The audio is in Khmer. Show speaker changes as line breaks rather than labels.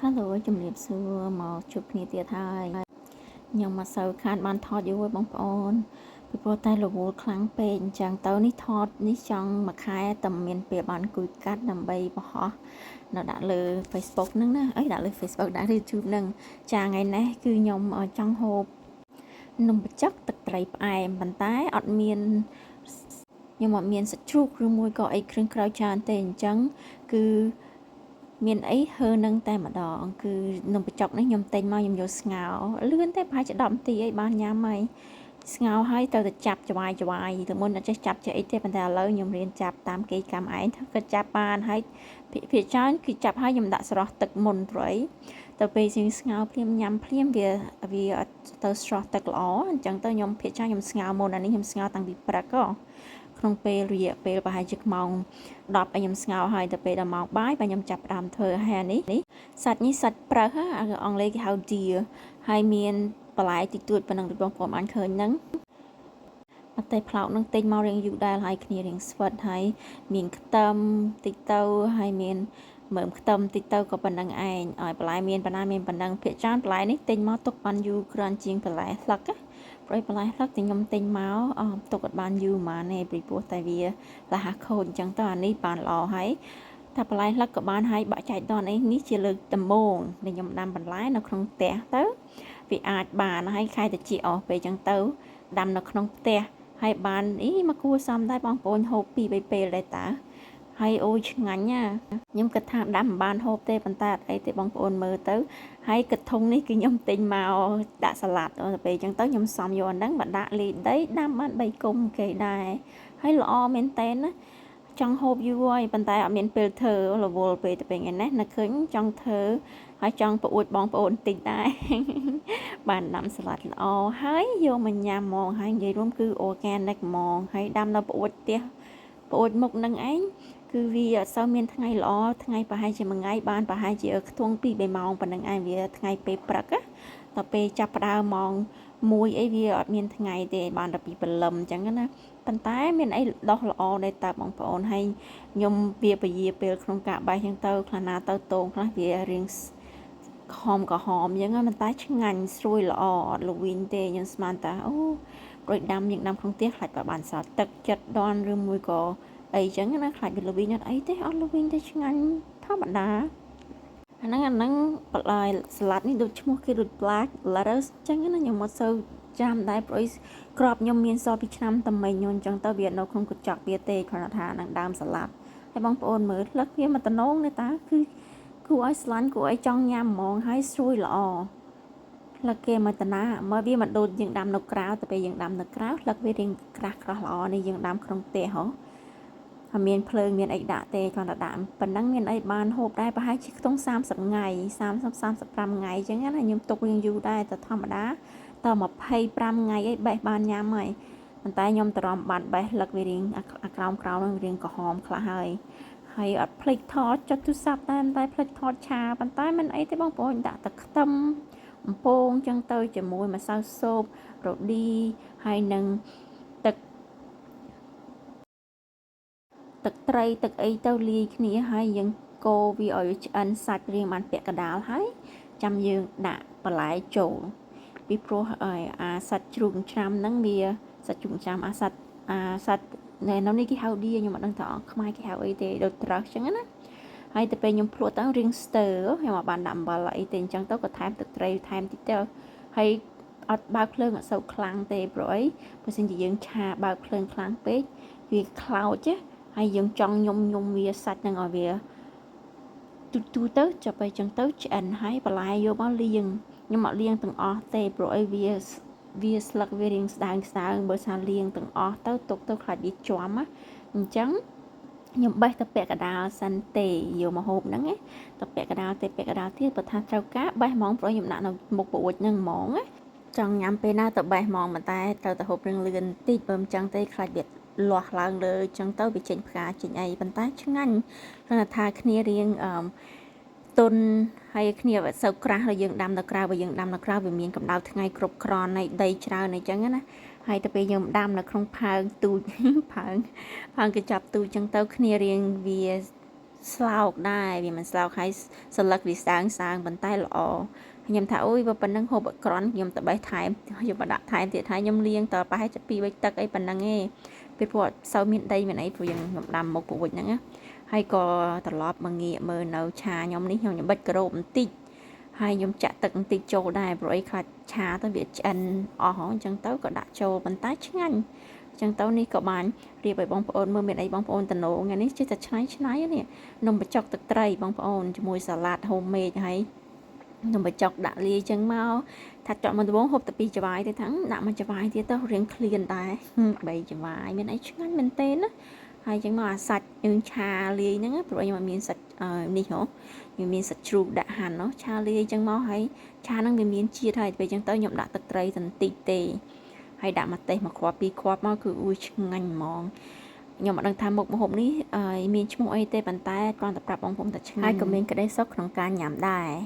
Hello ជំរាបសួរមកជួបគ្នាទៀតហើយខ្ញុំមកសូវខានបានថតយូរហើយបងប្អូនពីព្រោះតែរវល់ខ្លាំងពេកអញ្ចឹងទៅនេះថតនេះចង់មួយខែតែមានពេលបានគួយកាត់ដើម្បីបង្ហោះនៅដាក់លើ Facebook ហ្នឹងណាអីដាក់លើ Facebook ដាក់លើ YouTube ហ្នឹងចាថ្ងៃនេះគឺខ្ញុំចង់ហូបនំបញ្ចុកទឹកត្រីផ្អែមប៉ុន្តែអត់មានខ្ញុំអត់មានសាច់ជ្រូកឬមួយក៏អីគ្រឿងក្រៅច្រើនទេអញ្ចឹងគឺមានអីហឺនឹងតែម្ដងគឺនំបញ្ចុកនេះខ្ញុំទិញមកខ្ញុំយកស្ងោរលឿនទេប្រហែលជា10នាទីអីបានញ៉ាំហើយស្ងោរហើយត្រូវតែចាប់ចវាយចវាយទៅមុនអត់ចេះចាប់ចេះអីទេប៉ុន្តែឥឡូវខ្ញុំរៀនចាប់តាមគេកម្មឯងក៏ចាប់បានហើយភាគច្រើនគឺចាប់ហើយខ្ញុំដាក់ស្រស់ទឹកមុនព្រោះអីទៅពេលជាងស្ងោរភ្លាមញ៉ាំភ្លាមវាវាអត់ទៅស្រស់ទឹកល្អអញ្ចឹងទៅខ្ញុំភាគច្រើនខ្ញុំស្ងោរមុនអានេះខ្ញុំស្ងោរតាំងពីព្រឹកហ៎ក្នុងពេលរយៈពេលប្រហែលជាម៉ោង10ឲ្យខ្ញុំស្ងោរហើយទៅពេលដល់ម៉ោងបាយបាទខ្ញុំចាប់ផ្ដើមធ្វើហើយនេះនេះសាច់នេះសាច់ប្រើសអង់គ្លេសគេហៅ deer ហើយមានបន្លែតិចតួចប៉ុណ្ណឹងដូចបងប្អូនបានឃើញហ្នឹងម្ទេសប្លោកនឹងទិញមករៀងយូរដែរហើយគ្នារៀងស្វិតហើយមានខ្ទឹមតិចទៅហើយមានមើមខ្ទឹមតិចទៅក៏ប៉ុណ្ណឹងឯងឲ្យបន្លែមានប៉ុណ្ណាមានប៉ុណ្ណឹងភាគច្រើនបន្លែនេះទិញមកទុកបានយូរគ្រាន់ជាងបន្លែស្លឹកណាព្រោះបន្លែស្លឹកតែខ្ញុំទិញមកទុកអត់បានយូរហ្មងទេពីព្រោះតែវាលះខូចអញ្ចឹងទៅអានេះបានល្អហើយថាបន្លែស្លឹកក៏បានហើយបាក់ចែកដនអីនេះជាលើកដំបូងដែលខ្ញុំដាំបន្លែនៅក្នុងផ្ទះទៅវាអាចបានហើយខែតិចអស់ពេលអញ្ចឹងទៅដាំនៅក្នុងផ្ទះហើយបានអីមកគួរសមដែរបងប្អូនហូបពីរបីពេលដែរតាហើយអូយឆ្ងាញ់ណាខ្ញុំគិតថាដាំមិនបានហូបទេប៉ុន្តែអត់អីទេបងប្អូនមើលទៅហើយកធុងនេះគឺខ្ញុំទិញមកដាក់សាឡាត់ទៅពេលអញ្ចឹងទៅខ្ញុំសំយកអាហ្នឹងមកដាក់លីដីដាំបាន3គុំគេដែរហើយល្អមែនតើណាចង់ហូបយូរហើយប៉ុន្តែអត់មានពេលធ្វើរវល់ពេលទៅពេលថ្ងៃនេះនៅឃើញចង់ធ្វើហើយចង់ប្អួតបងប្អូនបន្តិចដែរបានដាំសាឡាត់ល្អហើយយកមកញ៉ាំហ្មងហើយនិយាយរួមគឺ organic ហ្មងហើយដាំនៅប្អួតផ្ទះប្អួតមុខនឹងឯងគឺវាអត់សូវមានថ្ងៃល្អថ្ងៃប្រហែលជាមួយថ្ងៃបានប្រហែលជាខ្ទង់2 3ម៉ោងប៉ុណ្ណឹងឯងវាថ្ងៃពេលព្រឹកណាដល់ពេលចាប់ផ្ដើមម៉ោង1អីវាអត់មានថ្ងៃទេបានតែពីព្រលឹមអញ្ចឹងណាប៉ុន្តែមានអីដោះល្អដែរតើបងប្អូនហើយខ្ញុំវាពយាពេលក្នុងការបេះអញ្ចឹងទៅខ្លះណាទៅតងខ្លះវារៀងខំក្រហមអញ្ចឹងប៉ុន្តែឆ្ងាញ់ស្រួយល្អអត់ល្វីងទេខ្ញុំស្មានតាអូប្រួយដាំយើងដាំក្នុងផ្ទះខ្លាចបើបានសល់ទឹកចិត្តដនឬមួយក៏អីចឹងណាខ្លាចវាល្វីងអត់អីទេអត់ល្វីងទេឆ្ងាញ់ធម្មតាអាហ្នឹងអាហ្នឹងបន្លែសាឡាត់នេះដូចឈ្មោះគេដូច black lettuce ចឹងណាខ្ញុំអត់សូវចាំដែរព្រោះក្របខ្ញុំមានសល់ពីឆ្នាំតមិញខ្ញុំអញ្ចឹងទៅវានៅក្នុងកញ្ចក់វាទេគ្រាន់តែថានឹងដើមសាឡាត់ហើយបងប្អូនមើលស្លឹកវាមកតំណងនេះតាគឺគួរឲ្យស្លាញ់គួរឲ្យចង់ញ៉ាំហ្មងហើយស្រួយល្អស្លឹកគេមកតាណាមើលវាមិនដូចយើងដាំនៅក្រៅតែពេលយើងដាំនៅក្រៅស្លឹកវារៀងក្រាស់ក្រោះល្អនេះយើងដាំក្នុងផ្ទះហ៎ហើយមានភ្លើងមានអីដាក់ទេគ្រាន់តែដាក់ប៉ុណ្ណឹងមានអីបានហូបដែរប្រហែលជាខ្ទង់30ថ្ងៃ30 35ថ្ងៃអញ្ចឹងណាខ្ញុំទុករៀងយូរដែរតែធម្មតាត25ថ្ងៃអីបេះបានញ៉ាំហើយប៉ុន្តែខ្ញុំទ្រាំបានបេះលឹកវារៀងអាក្រោមក្រោមនឹងរៀងក្រហមខ្លះហើយហើយអត់ភ្លេចថតចុចទូរស័ព្ទតែតែភ្លេចថតឆាប៉ុន្តែមិនអីទេបងប្អូនដាក់តែខ្ទឹមបំពងចឹងទៅជាមួយម្សៅស៊ុបរ៉ូឌីហើយនឹងទឹកទឹកត្រីទឹកអីទៅលាយគ្នាហើយយើងកូរវាឲ្យឆ្អិនសាច់រៀងបានពាក់កណ្ដាលហើយចាំយើងដាក់បន្លែចូលពីព្រោះអាសាច់ជ្រូកច្រាំហ្នឹងវាសាច់ជ្រូកច្រាំអាសាច់អាសាច់នៅនេះគេហៅឌីខ្ញុំអត់ដឹងថាខ្មែរគេហៅអីទេដូចត្រឹសចឹងណាហើយទៅពេលខ្ញុំភ្លក់ទៅរៀងស្ទើខ្ញុំអត់បានដាក់អំបិលអីទេអញ្ចឹងទៅក៏ថែមទឹកត្រីថែមតិចទៅហើយអត់បើកភ្លើងអត់សូវខ្លាំងទេព្រោះអីបើសិនជាយើងឆាបើកភ្លើងខ្លាំងពេកវាខ្លោចណាហើយយើងចង់ញុំញុំវាសាច់ហ្នឹងឲ្យវាទូទូទៅចាប់ไปចឹងទៅឆ្អិនហើយបន្លែយកមកលាងខ្ញុំអត់លាងទាំងអស់ទេព្រោះអីវាវាស្លឹកវារៀងស្ដើងស្ដើងបើថាលាងទាំងអស់ទៅទុកទៅខ្លាចវាជាំណាអញ្ចឹងខ្ញុំបេះទៅពាក់កដាលសិនទេយកមកហូបហ្នឹងណាទៅពាក់កដាលទេពាក់កដាលទៀតបើថាត្រូវការបេះហ្មងព្រោះខ្ញុំដាក់នៅមុខប្រួចហ្នឹងហ្មងណាចង់ញ៉ាំពេលណាទៅបេះហ្មងប៉ុន្តែត្រូវតែហូបរឿងលឿនតិចបើមិនចឹងទេខ្លាចវាលាស់ឡើងលើចឹងទៅវាចេញផ្កាចេញអីប៉ុន្តែឆ្ងាញ់គ្រាន់តែថាគ្នារៀងអឺទុនហើយគ្នាអត់សូវក្រាស់ដល់យើងដាំនៅក្រៅបើយើងដាំនៅក្រៅវាមានកម្ដៅថ្ងៃគ្រប់គ្រាន់ហើយដីច្រើនអីចឹងណាហើយទៅពេលយើងដាំនៅក្នុងផើងទូច ផើងផើងកញ្ចប់ទូចចឹងទៅគ្នារៀងវា ស្លោកដែរវាមិនស្លោកហើយសន្លឹកវាស្ដើងស្ដើងប៉ុន្តែល្អខ្ញុំថាអូយបើប៉ុណ្ណឹងហូបអត់ក្រន់ខ្ញុំទៅបេះថែមខ្ញុំមកដាក់ថែមទៀតហើយខ្ញុំលាងតប្រហែលជា2 3ទឹកអីប៉ុណ្ណឹងឯងពេលព្រោះអត់សូវមានដីមានអីព្រោះយើងខ្ញុំដាំមុខពូវិចហ្នឹងណាហើយក៏ត្រឡប់មកងាកមើលនៅឆាខ្ញុំនេះខ្ញុំបិចក្របបន្តិចហើយខ្ញុំចាក់ទឹកបន្តិចចូលដែរព្រោះអីខ្លាចឆាទៅវាឆ្អិនអស់ហ៎អញ្ចឹងទៅក៏ដាក់ចូលប៉ុន្តែឆ្ងាញ់អញ្ចឹងទៅនេះក៏បានរៀបឲ្យបងប្អូនមើលមានអីបងប្អូនតំណងថ្ងៃនេះចេះតែឆ្នៃឆ្នៃនេះនំបញ្ចុកទឹកត្រីបងប្អូនជាមួយសាឡាត់ homemade ហើយនំបញ្ចុកដាក់លាយចឹងមកថាចក់មកដំបងហូបតែពីរចវាយទេថាដាក់មកចវាយទៀតទៅរៀងឃ្លានដែរបីចវាយមានអីឆ្ងាញ់មែនទេណាហើយចឹងមកអាសាច់យើងឆាលាយហ្នឹងព្រោះខ្ញុំអត់មានសាច់នេះហ៎ខ្ញុំមានសាច់ជ្រូកដាក់ហាន់ណោះឆាលាយចឹងមកហើយឆាហ្នឹងវាមានជាតិហើយពេលចឹងទៅខ្ញុំដាក់ទឹកត្រីសន្តិចទេហើយដាក់ម្ទេសមួយគ្រាប់ពីរគ្រាប់មកគឺអ៊ុយឆ្ងាញ់ហ្មងខ្ញុំអត់ដឹងថាមុខម្ហូបនេះមានឈ្មោះអីទេប៉ុន្តែគ្រាន់តែប្រាប់បងប្អូនថាឆ្ងាញ់ហើយក៏មានក្តីសុខក្នុងការញ៉ាំដែរ។